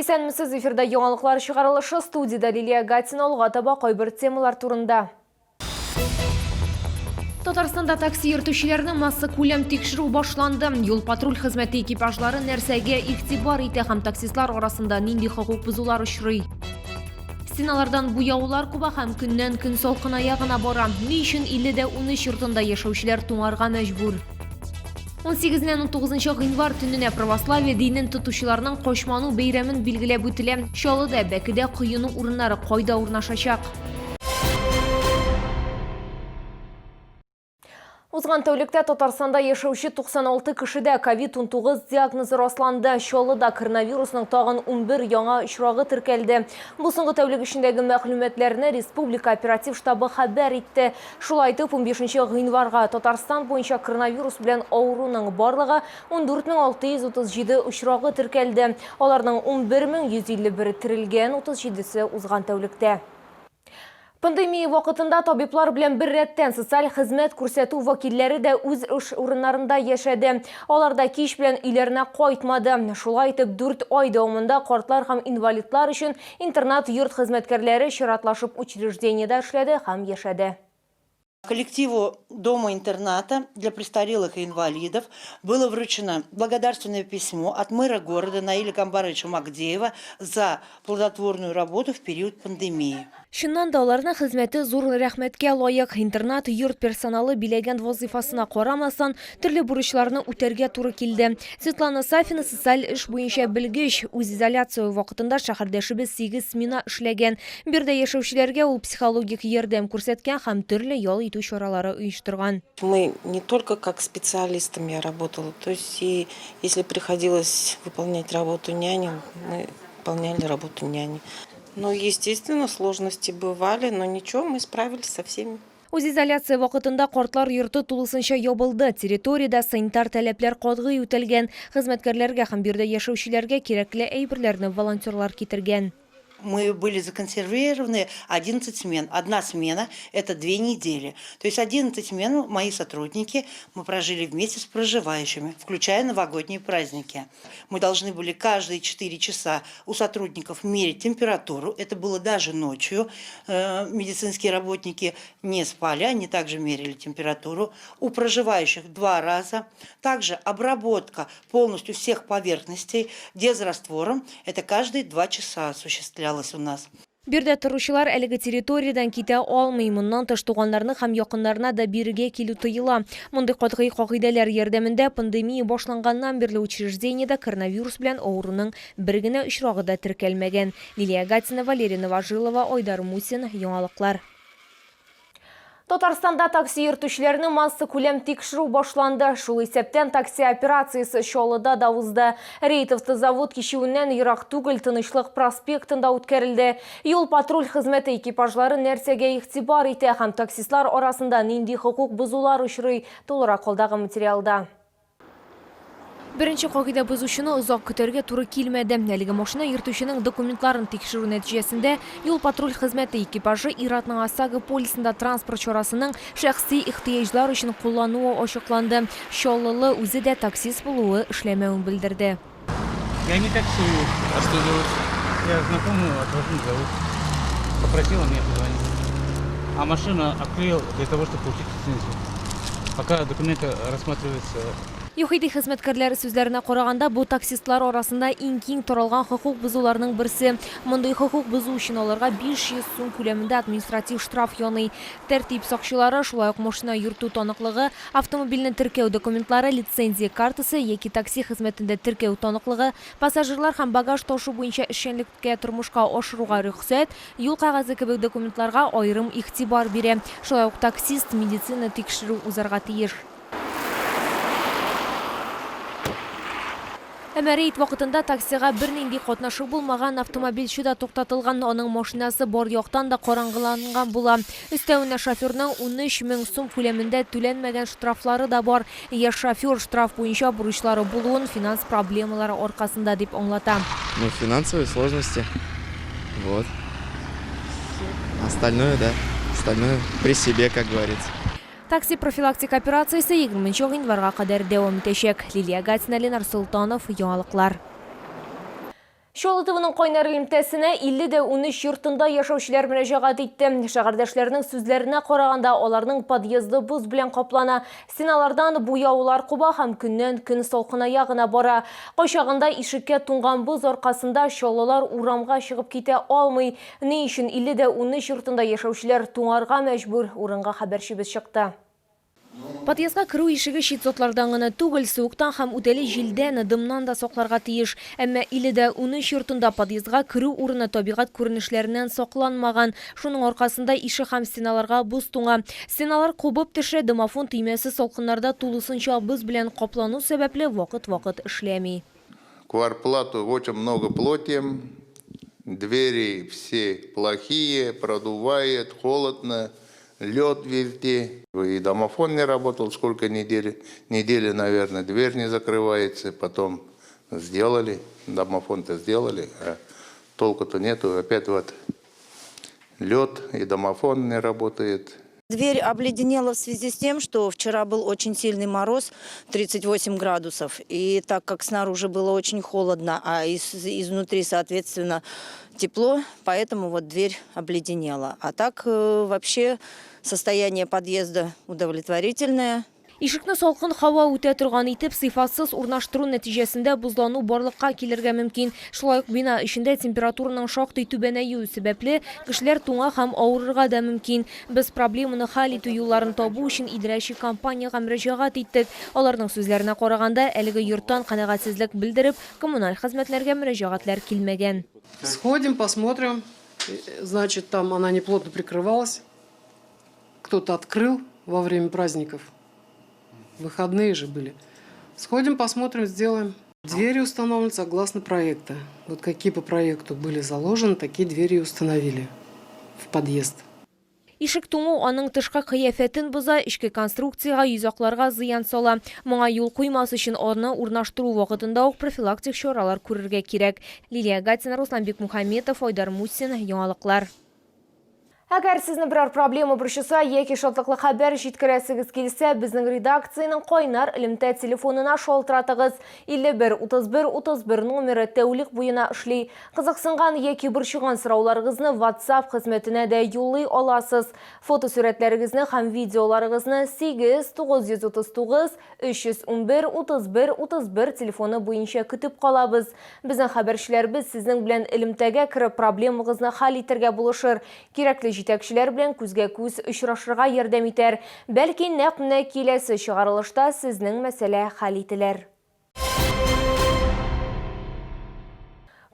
Исәнмесез, эфирда яңалыклар чыгарылышы, студиядә Лилия Гатина, алга таба кайбер темалар турында. Татарстанда такси йөртүчеләрне массакүләм тикшерү башланды. Юл-патруль хезмәте экипажлары нәрсәгә игътибар итә һәм таксистлар арасында нинди хокук бозулар очрый? Стеналардан буяулар куба һәм көннән-көн салкыная гына бара. Ни өчен 50 дә 13 йортында яшәүчеләр туңарга мәҗбүр? 18-ннән 19 гыйнвар төненә православие динен тотучыларның Качману бәйрәмен билгеләп үтелә. Чаллыда бәкедә коену урыннары кайда урнашачак? Узган тәүлектә Татарстанда яшәүче 96 кешедә ковид-19 диагнозы расланды. Чаллыда коронавирусның тагын 11 яңа очрагы теркәлде. Бу соңгы тәүлек эчендәге мәгълүматларны республика оператив штабы хәбәр итте. Шулай итеп, 15 гыйнварга Татарстан буенча коронавирус белән авыруның барлыгы 14637 очрагы теркәлде. Аларның 11151 терелгән, 37-се узган тәүлектә. Пандемия вакытында табиблар белән беррәттән социаль хезмәт күрсәтү вәкилләре дә үз эш урыннарында яшәде. Алар да кич белән өйләренә кайтмады. Шулай итеп, дүрт ай дәвамында картлар һәм инвалидлар өчен интернат-йорт хезмәткәрләре чиратлашып учреждениедә эшләде һәм яшәде. Коллективу дома-интерната для престарелых и инвалидов было вручено благодарственное письмо от мэра города Наиля Гамбаровича Магдеева за плодотворную работу в период пандемии. Чыннан да, аларның хезмәте зур рәхмәткә лаек. Интернат-йорт персоналы биләгән вазыйфасына карамастан, төрле бурычларны үтәргә туры килде. Светлана Сафина социаль эш буенча белгеч. Үзизоляция вакытында шәһәрдәшебез сигез смена эшләгән. Биредә яшәүчеләргә ул психологик ярдәм күрсәткән һәм төрле ял итү чаралары оештырган. Мы не только как специалистом я работала, то есть и если приходилось выполнять работу няни, мы выполняли работу няни. Ну, естественно, сложности бывали, но ничего, мы справились со всеми. Үзизоляция вакытында картлар йорты тулысынча ябылды, территориядә санитар таләпләр катгый үтәлгән. Хезмәткәрләргә һәм биредә яшәүчеләргә кирәкле әйберләрне волонтерлар китергән. Мы были законсервированы 11 смен. Одна смена – это две недели. То есть 11 смен мои сотрудники, мы прожили вместе с проживающими, включая новогодние праздники. Мы должны были каждые 4 часа у сотрудников мерить температуру. Это было даже ночью. Медицинские работники не спали, они также мерили температуру. У проживающих два раза. Также обработка полностью всех поверхностей дезраствором. Это каждые два часа осуществлялось у нас. Биредә торучылар әлеге территориядән китә алмый. Моннан тыш, туганнарны һәм якыннарына да бирегә килү тыела. Мондый катгый кагыйдәләр ярдәмендә пандемия башланганнан бирле учреждениедә коронавирус белән авыруның бер генә очрагы да теркәлмәгән. Лилия Гатина, Валерия Новожилова, Айдар Мусин, Яңалыклар. Татарстанда такси йөртүчеләрне массакүләм тикшерү башланды. Шул исәптән такси операциясе Чаллыда да узды. Рейд автозавод кичүеннән ерак түгел Тынычлык проспектында үткәрелде. Юл-патруль хезмәте экипажлары нәрсәгә игътибар итә һәм таксистлар арасында нинди хокук бозулар очрый, тулырак алдагы материалда. Беренче кагыйдә бозучыны озак көтәргә туры килмәде. Әлеге машина йөртүченең документларын тикшерү нәтиҗәсендә юл-патруль хезмәте экипажы ир-атның ОСАГО полисында транспорт чарасының шәхси ихтыяҗлар өчен куллануы ачыкланды. Чаллылы үзе дә таксист булуы эшләмәвен белдерде. Я не таксую. А что делаешь? Я знакомую отвожу на завод. Попросила меня позвонить. А машину обклеил для того, чтобы получить лицензию. Пока документы рассматриваются. ЮХИДИ хезмәткәрләре сүзләренә караганда, бу таксистлар арасында иң киң таралган хокук бозуларның берсе. Мондый хокук бозу өчен аларга 500 сум күләмендә административ штраф яный. Тәртип сакчылары шулай ук машина йөртү таныклыгы, автомобильне теркәү документлары, лицензия картасы яки такси хезмәтендә теркәү таныклыгы, пассажирлар һәм багаж ташу буенча эшчәнлеккә тормышка ашыруга рөхсәт, Юл кәгазе кебек документларга аерым игътибар бирә. Шулай ук таксист медицина тикшерү узарга тиеш. Әмма рейд вакытында таксига бернинди катнашы булмаган автомобильче дә туктатылган. Аның машинасы бар яктан да караңгыланган була. Өстәвенә шоферның 13 мең сум күләмендә түләнмәгән штрафлары да бар. Яшь шофер штраф буенча бурычлары булуын финанс проблемалары аркасында дип аңлата. Ну, финансовые сложности. Вот. Остальное, да. Остальное при себе, как говорится. Такси профилактик операциясе 20 гыйнварга кадәр дәвам итәчәк. Лилия Гатина, Ленар Солтанов, Яңалыклар. Чаллы ТВның кайнар элемтәсенә 50 дә 13 йортында яшәүчеләр мөрәҗәгать итте. Шәһәрдәшләрнең сүзләренә караганда, аларның подъезды боз белән каплана, стеналардан буяулар куба һәм көннән-көн салкыная гына бара. Кайчагында ишеккә туңган боз аркасында чаллылар урамга чыгып китә алмый. Ни өчен 50 дә 13 йортында яшәүчеләр туңарга мәҗбүр, урынга хәбәрчебез чыкты. Подъездга керү ишеге чит затлардан гына түгел, суыктан һәм үтәли җилдән, дымнан да сакларга тиеш. Әмма 50 дә 13 йортында подъездга керү урыны табигать күренешләреннән сакланмаган. Шуның аркасында ишек һәм стеналарга боз туңа. Стеналар кубып төшә, домофон төймәсе салкыннарда тулысынча боз белән каплану сәбәпле вакыт-вакыт эшләми. Кварплату очень много платим, двери все плохие, продувает, холодно, лед везде. И домофон не работал сколько недель, недели, наверное, дверь не закрывается. Потом сделали, домофон-то сделали, а толку-то нету. Опять вот лед и домофон не работает. Дверь обледенела в связи с тем, что вчера был очень сильный мороз, 38 градусов. И так как снаружи было очень холодно, а изнутри, соответственно, тепло, поэтому вот дверь обледенела. А так вообще состояние подъезда удовлетворительное. Ишекне салкын һава үтә торган итеп сыйфатсыз урнаштыру нәтиҗәсендә бозлану барлыкка килергә мөмкин. Шулай ук бина эчендә температураның шактый түбәнәюе сәбәпле, кешеләр туңа һәм авырырга да мөмкин. Без проблеманы хәл итү юлларын табу өчен идарәче компаниягә мөрәҗәгать иттек. Аларның сүзләренә караганда, әлеге йорттан канәгатьсезлек белдереп, коммуналь хезмәтләргә мөрәҗәгатьләр килмәгән. Сходим, посмотрим. Значит, там она неплотно прикрывалась. Кто-то открыл во время праздников. Выходные же были. Сходим, посмотрим, сделаем. Двери установлены согласно проекта. Вот какие по проекту были заложены, такие двери и установили в подъезд. Ишек туңу аның тышкы кыяфәтен боза, эчке конструкциягә, йозакларга зыян сала. Моңа юл куймас өчен аны урнаштыру вакытында ук профилактик чаралар күрергә кирәк. Лилия Гатина, Руслан Бекмухаметов, Айдар Мусин, Яңалыклар. Әгәр сезне берәр проблема борчыса яки шатлыклы хәбәр җиткерәсегез килсә, безнең редакциянең кайнар элемтә телефонына шалтыратыгыз. 51 31 31 номеры тәүлек буена эшли. Кызыксынган яки борчыган сорауларыгызны WhatsApp хезмәтенә дә юллый аласыз. Фотосурәтләрегезне һәм видеоларыгызны 8 939 311 31 31 телефоны буенча көтеп калабыз. Безнең хәбәрчеләребез сезнең белән элемтәгә кереп проблемагызны хәл итәргә булышыр. Кирәкле җитәкчеләр белән күзгә-күз очрашырга ярдәм итәр. Бәлки нәкъ менә киләсе чыгарылышта сезнең мәсьәлә хәл ителер.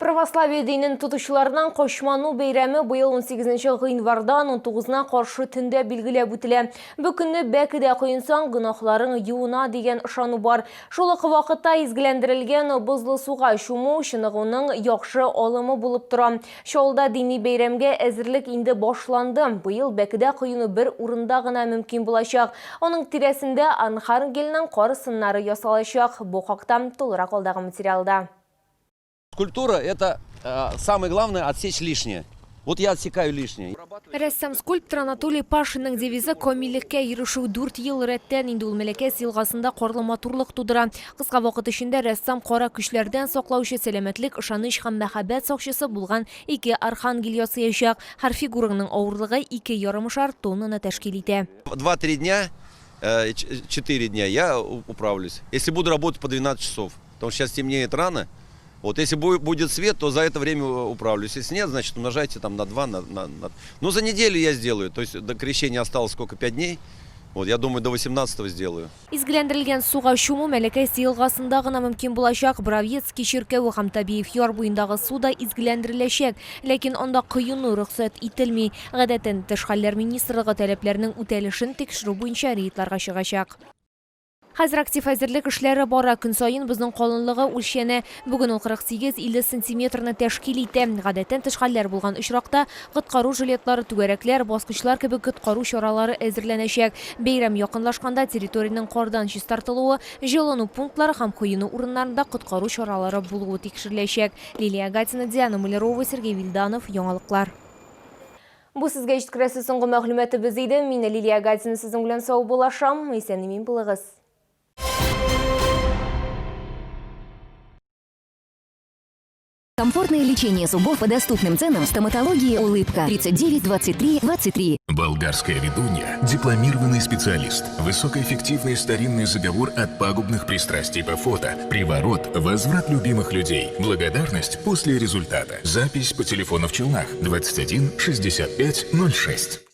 Православие динен тотучыларның Качману бәйрәме быел 18 гыйнвардан 19-на каршы төндә билгеләп үтелә. Бу көнне бәкедә коенсаң, гөнаһларың юына дигән ышану бар. Шул ук вакытта изгеләндерелгән бозлы суга чуму чыныгуның яхшы алымы булып тора. Чаллыда дини бәйрәмгә әзерлек инде башланды. Быел бәкедә коену бер урында гына мөмкин булачак. Аның тирәсендә Архангельның кар сыннары ясалачак. Бу хакта тулырак алдагы материалда. Скульптура – это самое главное – отсечь лишнее. Вот я отсекаю лишнее. Рәссам-скульптор Анатолий Пашинның девизы камиллеккә ирешү. 4 ел рәттән инде ул Мәләкәс елгасында карлы матурлык тудыра. Кыска вакыт эчендә рәссам кара көчләрдән саклаучы, сәламәтлек, ышаныч һәм мәхәббәт сакчысы булган ике архангел ясаячак. Һәр фигураның авырлыгы 2,5 тоннаны тәшкил итә. 2-3 дня, 4 дня я управлюсь. Если буду работать по 12 часов, потому что сейчас темнеет рано. Вот если будет свет, то за это время управлюсь. Если нет, значит, умножайте там на 2, Ну, за неделю я сделаю. То есть до крещения осталось сколько, 5 дней. Вот, я думаю, до 18 сделаю. Изгеләндерелгән суга чуму Мәләкәс елгасында гына мөмкин булачак. Боровецкий чиркәве һәм Табиев яр буендагы су да изгеләндереләчәк. Ләкин анда коену рөхсәт ителми. Гадәттән тыш хәлләр министрлыгы таләпләрнең үтәлешен тикшерү буенча рейдларга чыгачак. Хәзер актив әзерлек эшләре бара. Көн саен бозның калынлыгы үлчәнә. Бүген ул 48-50 сантиметрны тәшкил итә. Гадәттән тыш хәлләр булган очракта коткару жилетлары, түгәрәкләр, баскычлар кебек коткару чаралары әзерләнәчәк. Бәйрәм якынлашканда территориянең кардан чистартылуы, җылыну пунктлары һәм коену урыннарында коткару чаралары булуы тикшереләчәк. Лилия Гатина, Диана Малярова, Сергей Вильданов. Яңалыклар. Бу сезгә җиткерәсе соңгы мәгълүматыбыз иде. Мин Лилия Гатина сезнең белән саубуллашам. Исән-имин булыгыз. Комфортное лечение зубов по доступным ценам в стоматологии «Улыбка» 39 23 23. Болгарская ведунья – дипломированный специалист. Высокоэффективный старинный заговор от пагубных пристрастий по фото. Приворот, возврат любимых людей. Благодарность после результата. Запись по телефону в Челнах 21 65 06.